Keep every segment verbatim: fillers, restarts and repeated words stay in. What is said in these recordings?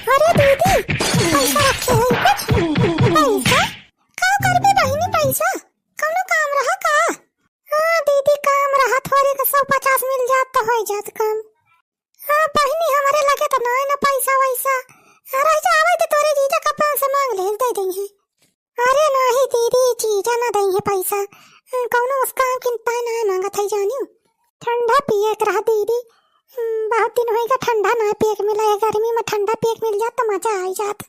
अरे दीदी, पैसा रखे है कुछ? पैसा? का करबे बहिनी पैसा? कौनो काम रहा का? हाँ दीदी, काम रहा, थोड़े के सौ पचास मिल जात तो हो जात काम। हाँ बहिनी, हमरे लगे तो ना है ना पैसा वैसा। हाँ, रह जा, आवे तो तोरे जीजा का पाँच सौ मांग ले, दे देंगे। अरे नाही दीदी, जीजा ना देंगे पैसा। कौनो उसका किंता ना मांगत है जानियो। ठंडा पिए के रहा दीदी। हम्म, बहुत दिन होइगा ठंडा ना पिए के मिला है। गर्मी में ठंडा पिए के मिल जात तो मजा आई जात।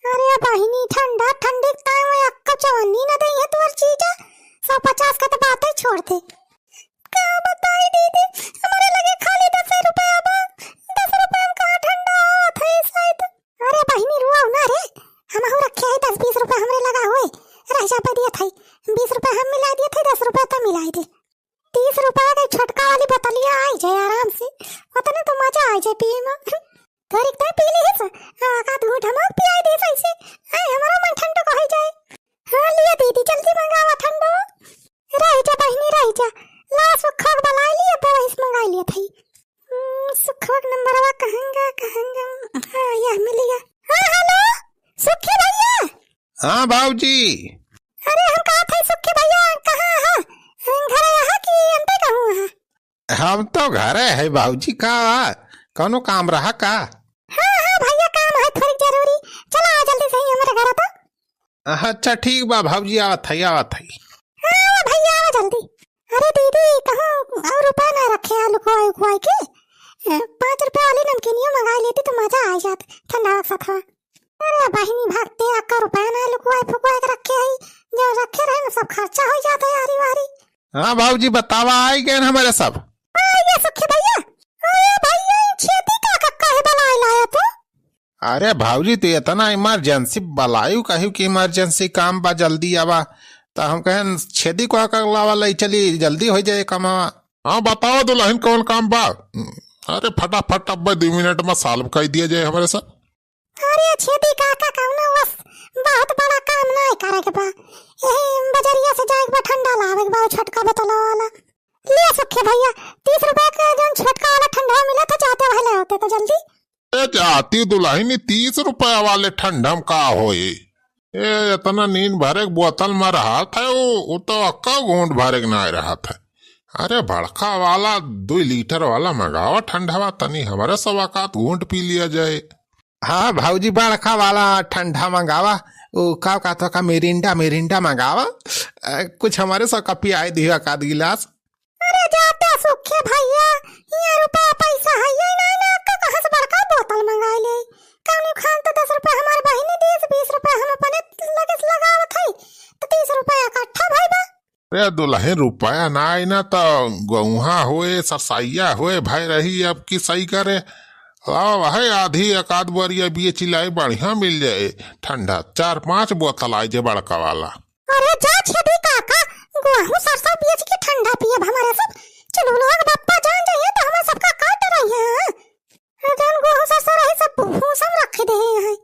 अरे बहिनी, ठंडा ठंडी के टाइम में अक्का चवन्नी ना देंगे तोर जीजा। सौ पचास का तो बात ही छोड़ दे। का बताई दीदी, हमरे लगे खाली दस रुपया बा। दस रुपया में कहाँ ठंडा आवत है शायद। अरे बहिनी, रुआओ ना रे, हमहू रखे है दस बीस रुपया हमरे लगा हुए। रह जा, पा दिया था, बीस रुपया हम मिला दिए थे, दस रुपया तो मिलाई दे। तीस रुपया के छोटका वाली बोतलिया आई जाए आराम से, उतने तो मजा आ जाए पिए में। थोड़ी तो पी ली है, एक आध घूंट हमहू पियाई दे सही से। आए, हमारा मन ठंडो हो जाए। हाँ, लिया दीदी, जल्दी मंगावा ठंडो। रह जा बहिनी, रह जा। ला सुखा के बुलाई लिया, तो वही से मंगाई लिया था। हम्म, सुखा के नंबरवा कहाँ गा, कहाँ गा? हाँ, यह मिल गया। हाँ, हेलो, सुखी भैया। हाँ, बाबूजी। अरे, हम कहा था सुखी भैया, कहाँ है? घर यहाँ कि अंते कहूँ है? हम तो घरे है बाबूजी, का कौनो काम रहा का? हाँ, हाँ भैया, काम है थोड़ी जरूरी। चला आ जल्दी से ही हमारे घर तो। अच्छा, ठीक बा बाबूजी, आवत है, आवत है। हाँ भैया, आवा जल्दी। अरे दीदी, कहूँ और रुपया ना रखे हैं लुकवाई उकवाई के? अ, पाँच रुपया वाली नमकीनियो मंगा लेती तो मजा आ जात ठंडा के साथ। अरे बहिनी, भक्ते अक्का रुपया ना लुकवाई फुकवाई के रखे है, जो रखे रहे ना सब खर्चा हो जाता है आरी वारी। हाँ बाबूजी, बतावा, आई गए ना हमारे सब। आ, ये सुखी भैया। अरे भैया, ई छेदी का कक्का है बलाए लाया तू? अरे भाऊजी, तू इतना इमरजेंसी बलायु, कहू कि इमरजेंसी काम बा, जल्दी आवा। त हम कहेन, छेदी को का लावा, लई चली, जल्दी हो जाए कमावा। हाँ, बतावा दुल्हन, कौन काम बा? अरे फटाफट, अब दो मिनट में सॉल्व कर दिया जाए हमारे सब। अरे छेदी काका, कौनो बस बहुत बड़ा काम नहीं करे के बा। यही बजरिया से जाए के बा, ठंडा लावे के बा, छोटका बोतल वाला। ले सुखे भैया, तीस रुपया के जौन छोटका वाला ठंडा मिला था, जाते वही ले होते तो जल्दी। ए जाती दुल्हन, तीस रुपया वाले ठंडा में का होई? ए, इतना नींद भरे के बोतल में रहत है, वो, वो तो अक्का घूंट भरे के ना रहत है। अरे, बड़का वाला दुई लीटर वाला मंगावा ठंडवा, तनी हमरे सब औकात घूंट पी लिया जाए। हाँ, भौजी, बड़का वाला ठंडा मंगावा, वो का कहत हो का, मिरिंडा, मिरिंडा मंगावा, अ, कुछ हमरे सब का पियाई दिया का गिलास। अरे जाते सुखे भैया, ये रुपया पैसा है, ये ना, ना, का कहाँ से बड़का बोतल मंगा ले? कौनो खान तो दस रुपया हमार बहिनी दीस, बीस रुपया हम अपने लगे से लगावत हई, तो तीस रुपया इकट्ठा भई बा। अरे दुल्हन, रुपया ना आई ना तो गौहा होए, सरसैया होए, भाई रही अब की सही करे। लाओ भाई, आधी एक आध बोरिया बिये चिलाई बढ़िया मिल जाए ठंडा, चार पांच बोतल आई जे बड़का वाला। अरे जा छेदी काका, गोहूं सरसों बेच के ठंडा पियब हमारे सब। चुलबुलवा के बप्पा जान जाइए तो हमें सबका काट रही हैं। अरे जौन गोहूं सरसों रही सब भूसा में रख दे हैं।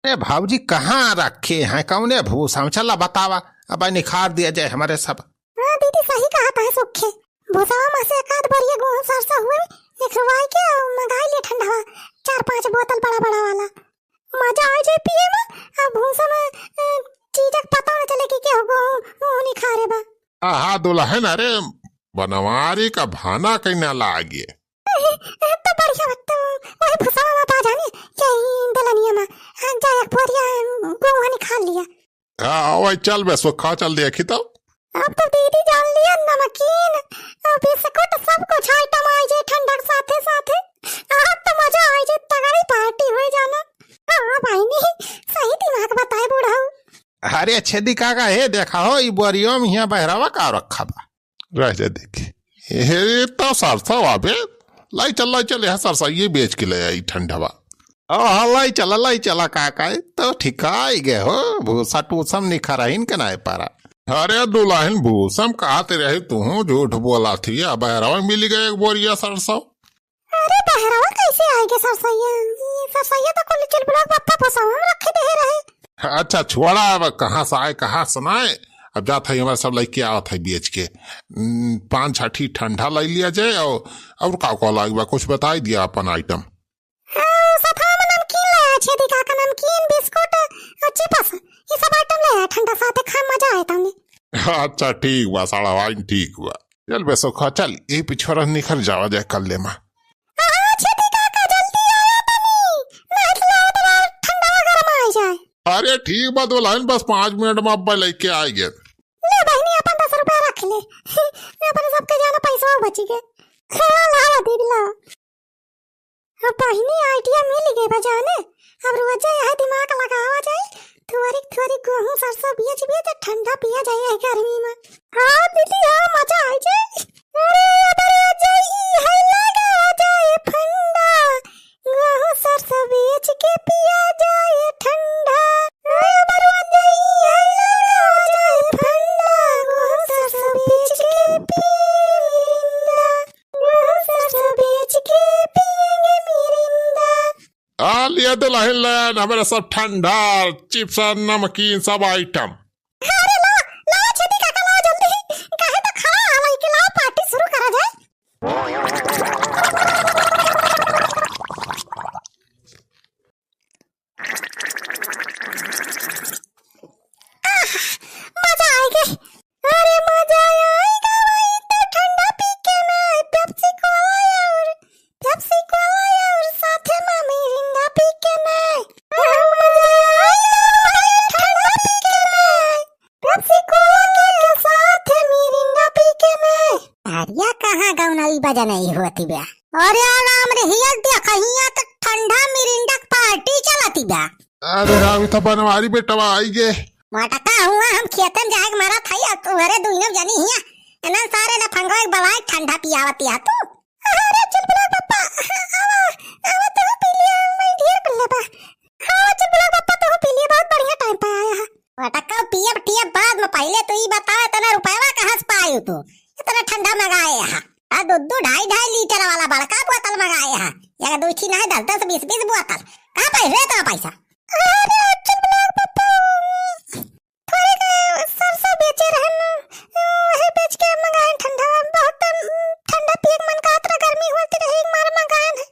अरे भाऊजी, कहाँ रखे हैं, कौने भूसा में? चला बतावा, अब निखार दिया जाए हमारे सब। हाँ दीदी, सही कहा था सुखे। भूसा में से एक आध बोरिया गोहूं सरसों हुए, निखरवाई के और मंगाई ले ठंडवा, चार पांच बोतल बड़ा बड़ा वाला। मजा आ जाए पिए में, अब भूसा में, ए, चीजक पता न चले कि केहू गो-, मुंह निखारे बा। आहा दुल्हन, अरे बनवारी का भाना कहीं ना लागे। ए, ए, तो बढ़िया बात, तो वही भूसा में पा जानी, यही दलनिया में, आ, जा एक बोरिया गोहूं निखार लिया। हाँ, वही चल बे सुखा, चल देखी तो। अब तो दीदी जान लिया, नमकीन, बिस्कुट, सब कुछ आइटम आई जे ठंडा के साथे साथे। अब तो मजा आई जे, तगड़ी पार्टी हुई जाना। हाँ भाई, नहीं, सही दिमाग बताए बूढ़ऊ। अरे छेदी काका, हे देखा हो, ई बोरियो में हियाँ बहरावा का रखा बा। रह जा देखी, हे तो सरसों आबे, लाई चल, लाई चल, यहाँ सरसों ये बेच के ले आई ठंडवा। हाँ, हाँ, लाई चला, लाई चला काका, ई तो ठिकाई गए हो, भूसा टूसम निखरहिन के नाय पारा। अरे दुल्हन, भूसम कहत रहे तू, झूठ बोला थी, अब बहरवा मिल गए एक बोरिया सरसों। अरे बहरवा कैसे आएगे सरसैया? ये सरसैया तो कुल चुलबुला के बप्पा भूसा में रखे दे रहे। अच्छा छोड़ा, अब कहाँ से आए, कहाँ से ना आए, अब जात है हमारे सब लइके आवत है बेच के। हम्म, पाँच छठी ठंडा लाई लिया जाए और, और का का लाग बा, कुछ बताई दिया अपन आइटम। हाँ, सफा में नमकीन लाया छे, अच्छा ठीक बा, साढ़ा वाइन ठीक बा। चल बे सुखा, चल, ए पिछोरा निकल जावा जाए कल्ले मा। हाँ, छेदी काका, जल्दी आवा तनी, नाहीं तो लावा ठंडा गरम आ जाए। अरे ठीक बा दुल्हन, बस पाँच मिनट मा अब्बा लइके आइ गए। ले बहिनी, अपन दस रुपया रख ले। अपन सबके जाना पैसा बच गए। हाँ, लावा दीदी, लावा। अब बहिनी, idea मिल गए बा जाने। अब रोजे यह दिमाग लगावा जाए, थोरिक थोरिक गेहूं सरसों बेच बेच ठंडा पिया जाए यह गर्मी मा। हाँ दीदी, हाँ, मजा आ जाए। अरे अब रोजे ई है लगा जाए फंडा, गेहूं सरसों बेच के पिया जाए ठंडा। अरे अब रोजे ई है लगा जाए फंडा, गेहूं सरसों बेच के पिया मिरिंडा। गेहूं सरसों बेच के पिएंगे मिरिंडा। आ लिया दुल्हन, हमरे सब ठंडा, chips, नमकीन, सब item। अरे ला, ला छेदी काका, ला जल्दी, काहे तो खड़ा हवा कि ला party शुरू करा जाए। आह, मजा आइगे। अरे मजा आइगे भाई, तो ठंडा पी के ना, Pepsi Cola और, Pepsi Cola और साथे मा मिरिंडा पी के ना। अरे मजा आइगे भाई, ठंडा पी के ना, Pepsi Cola के, के साथे मिरिंडा पी के ना। अरे कहाँ गौनई बजनई होती बा? अरे राम रे, हिया देखा, हिया तो ठंडा मिरिंडा के party चलती बा। अरे राम, ई तो बनवारी बेटवा आइगे। मटका हुआ, हम खेतन जाए के मारा था, या तू घरे दुइनो जनी हिया। एनन सारे लफंगवा एक बवाई ठंडा पियावती है तू। अरे चुलबुला पप्पा, आवा, आवा, तू पी लिया, मैं ढेर कर लेबा। हाँ चुलबुला पप्पा, तू पी लिया, बहुत बढ़िया time पे आया है। मटका पियब टियब बाद में, पहले तू ई बतावा, इतना रुपयवा कहाँ से पायू तू? इतना ठंडा मंगाए हा। आ, दो दो ढाई ढाई लीटर वाला बड़का बोतल मंगाए हा। या दो छी नहीं, दस दस बीस बीस बोतल। कहाँ पाई रे इतना पैसा? अरे, चुलबुला पप्पा, थोड़े के सरसों बेचे रहन, वही बेच के मंगाए ठंडा। बहुत ठंडा पिए के मन कहत रहा, गर्मी होती रही, एक मार मंगाए हैं।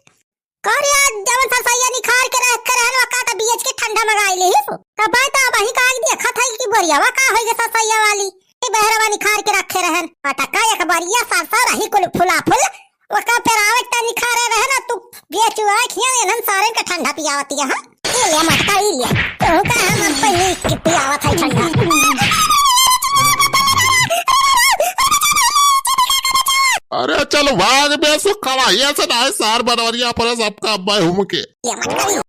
करे आज जवन सरसैया निखार के रख के रहन, वका त बेच के ठंडा मंगाई लेही सो। तब भाई त वही काज देखत है कि बोरियावा का होई गे सरसैया वाली। ए बहरवा निखार के रखे रहन। पटका एक बरिया सरसों रही कुल फुला फुल। वका पेरावे त निखारे रहन, तू बेचुआ खिया एनन सारेन के ठंडा पियावती है, हाँ? ई ले मटका, ई ले। तू का हम अब पहले के पियावत है ठंडा। अरे चल भाग बे, सो कवाहिया से ना है, सार बनवरिया पर सबका अब्बा हुम के। ये मटका ई